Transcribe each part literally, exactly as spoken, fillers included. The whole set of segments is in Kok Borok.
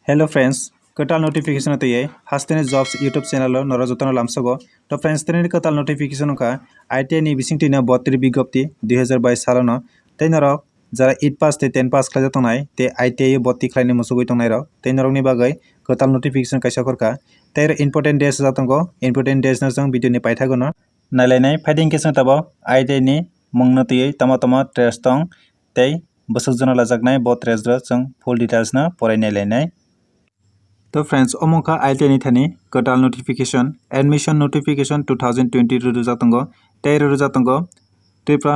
Hello friends, kwtal notification twiwi hasteni jobs YouTube channel o norok jotono lamsogo. To friends, tini kwtal notification wngkha I T I ni bisingtwino botri bigjopti dui hazar bais salono. Tei norok jara eight pass tei ten pass khlaijak tongnai tei I T I o botri khlaina muchugwi tongnairok tei norokni bagwi kwtal notification kaisa okhorkha. Tei oro important dates rijak tongo, important dates no chwng video ni paithago no nailainai. Phaidi hwnkhe chwng tabuk I T I ni mungno twiwi tamo tamo trades tong tei bwswk jono lajaknai bo trades rok chwng full details no porai nailainai. To friends, omo wngkha I T I ni thani kwtal notification, admission notification two thousand twenty rwjak tongo, tei rwjak tongo Tripura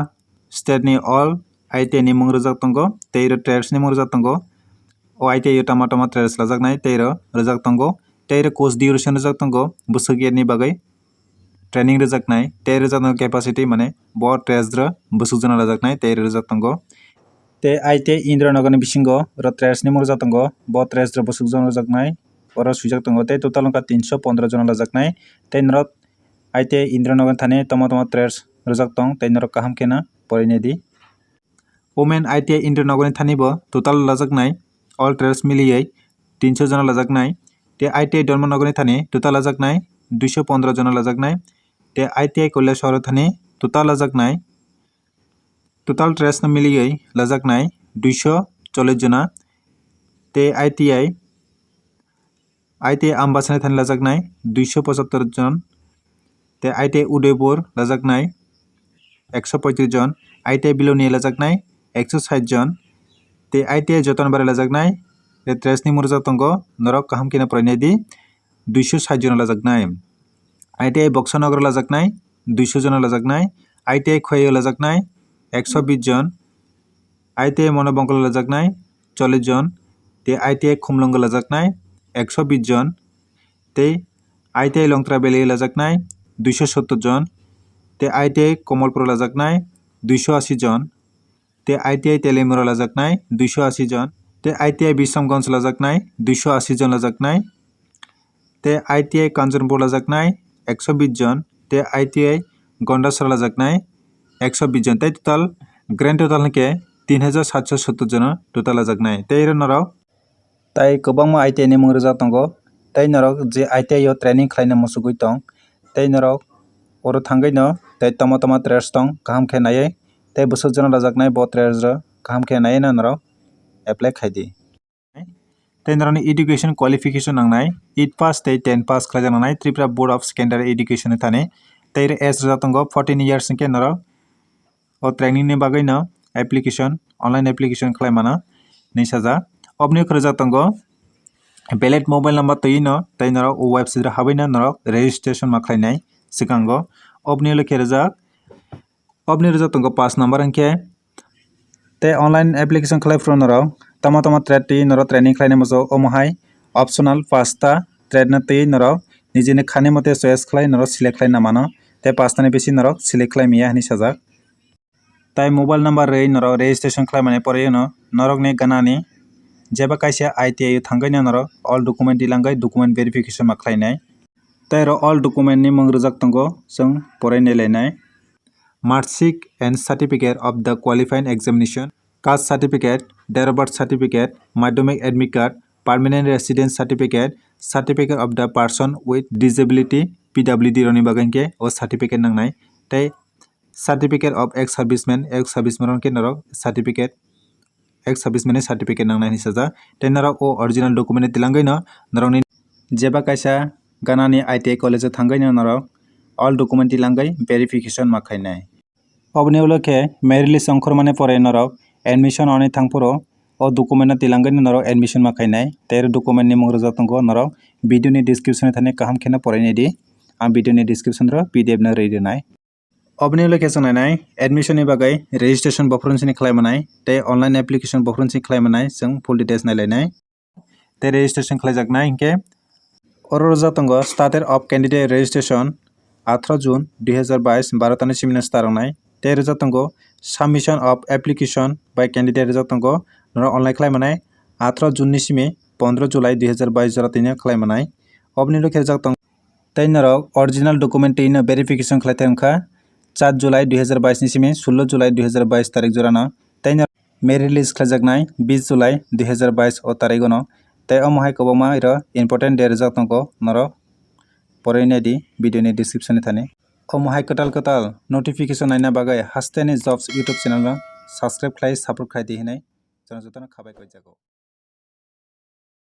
state ni all I T I ni mung rwjak tongo, tei ro trades ni mung rwjak tongo. O I T I o tama tama trades lajaknai, tei ro rwjak tongo, tei ro course duration rwjak tongo, bwswk year ni bagwi training rwjaknai, tei rwjak tongo capacity, mane bo trades ro bwswk jono lajaknai, tei ro rwjak tongo. Tei I T I Indranagani bisingo ro trades ni mung rwjak tongo, bo trades ro bwswk jono rwjaknai, oro swijak tongo, tei total wngkha tinso pondro jono lajaknai, tei norok I T I Indranagani thani tamo tamo trades rwjak tong, tei norok kaham kheno porinai di. Women I T I Indranagani thani bo total lajaknai, all trades miliwi tinso jono lajaknai, tei I T I Dharmanagani thani total lajaknai duiso pondro jono lajaknai, tei I T I Kailasahar thani total lajaknai, total trades no miliwi lajaknai duiso chollish jona, tei I T I, I T I Ambasani thani lajaknai duiso pochattor jon, tei I T I Udaipur lajaknai ekso poitris jon, I T I Belonia lajaknai ekso sait jon, tei I T I Jotonbari lajaknai, tei trades ni mung rwjak tongo, norok kaham kheno porainai di, duiso sait jon lajaknai. I T I Boksanagar lajaknai duiso jon lajaknai, I T I Khowai lajaknai ekso bis jon, I T I Monobongkol lajaknai chollish jon, tei I T I Khumlwngo lajaknai ekso bis jon, tei I T I Longtra Valley lajaknai duiso sottor jon, tei I T I Komolpur lajaknai duiso asi jon, tei I T I Teliamura lajaknai duiso asi jon, tei I T I Bisramganj lajaknai duiso asi jon lajaknai, tei I T I Kanchanpur lajaknai ekso bis jon, tei I T I Gondasara lajaknai ekso bis jon, tei total, grand total hwnkhe tin hajar satso sottor jon total lajaknai. Tei oro norok tai kwbangma I T I ni mung rwjak tongo, tei norok je I T I o training khlaina muchugwi tong, tei norok oro thangwi no tei tamo tamo trades tong kaham khe naiwi, tei bwswk jono lajaknai bo trades rok kaham khe naiwi no norok apply khai di. Tei norokni education qualification nangnai, eight pass tei ten pass khlaijak nangnai Tripura Board of Secondary Education ni thani. Tei age rwjak tongo fourteen years hwnkhe norok o training ni bagwi no application, online application khlai mano hinwi sajak. Oboni rijak tongo valid mobile number twiwi no, tei norok o website o habwi no norok registration ma khlainai swkango. Oboni ulo khe rijak, oboni rijak tongo pass number hwnkhe, tei online application khlai phuru norok tamo tamo trade twiwi norok training khlainai muchung, omo hai optional pasta trade no twiwi norok nijini khani mote choice khlai norok select khlai na mano, tei pasta ni bisi norok select khlai maya hinwi sajak. Tai mobile number rwi norok registration khlai mani porwi no norokni ganani jeba kaisa I T I o thangwi no norok all document tilangwi document verification ma khlainai. Tai oro all document ni mung rijak tongo, chwng porai nailainai. Marksheet and certificate of the qualifying examination, caste certificate, date of birth certificate, madhyamik admit card, permanent residence certificate, certificate of the person with disability, P W D rokni bagwi hwnkhe o certificate nangnai. Tei certificate of ex serviceman, ex serviceman rok khe norok certificate, ex serviceman ni certificate nangnai hinwi sajak. Tei norok o original document ni tilangwi no norokni jeba kaisa ganani I T I college o thangwi no norok all document tilangwi verification ma khainai. Oboni ulo khe merit list ongkhormani pore norok admission oni thangphuru o document no tilangwi no norok admission ma khainai. Tei document ni mung rijak tongo, norok video ni description ni thani kaham kheno porainai di. Ang video ni description ro P D F no rwi rwnai. Oboni ulo khe chwng nainai admission ni bagwi registration bophuru sini khlai manai tei online application bophuru sini khlai manai, chwng full details nailainai. Tei registration khlaijaknai hinkhe oro rijak tongo started of candidate registration atharo June dui hazar bais, baro tani simi no start wngnai. Tei rijak tongo submission of application by candidate rijak tongo, norok online khlai manai atharo June ni simi pondro July dui hazar bais jora twi no khlai manai. Oboni ulo khe rijak tongo. Tei norok original document twi no verification khlai thai wngkha char July dui hazar bais ni simi sullo July dui hazar bais tarik jora no. Tei norok merit list khlaijaknai bis July dui hazar bais o tarik o no. Tei omo hai kwbangma iro important de rijak tongo, norok porwi naidi video ni description ni thani. Omo hai kwtal kwtal notification naina bagwi Hasteni Jobs YouTube channel no subscribe khlai support khlai di hinwi chwng jotono khabai koi jago.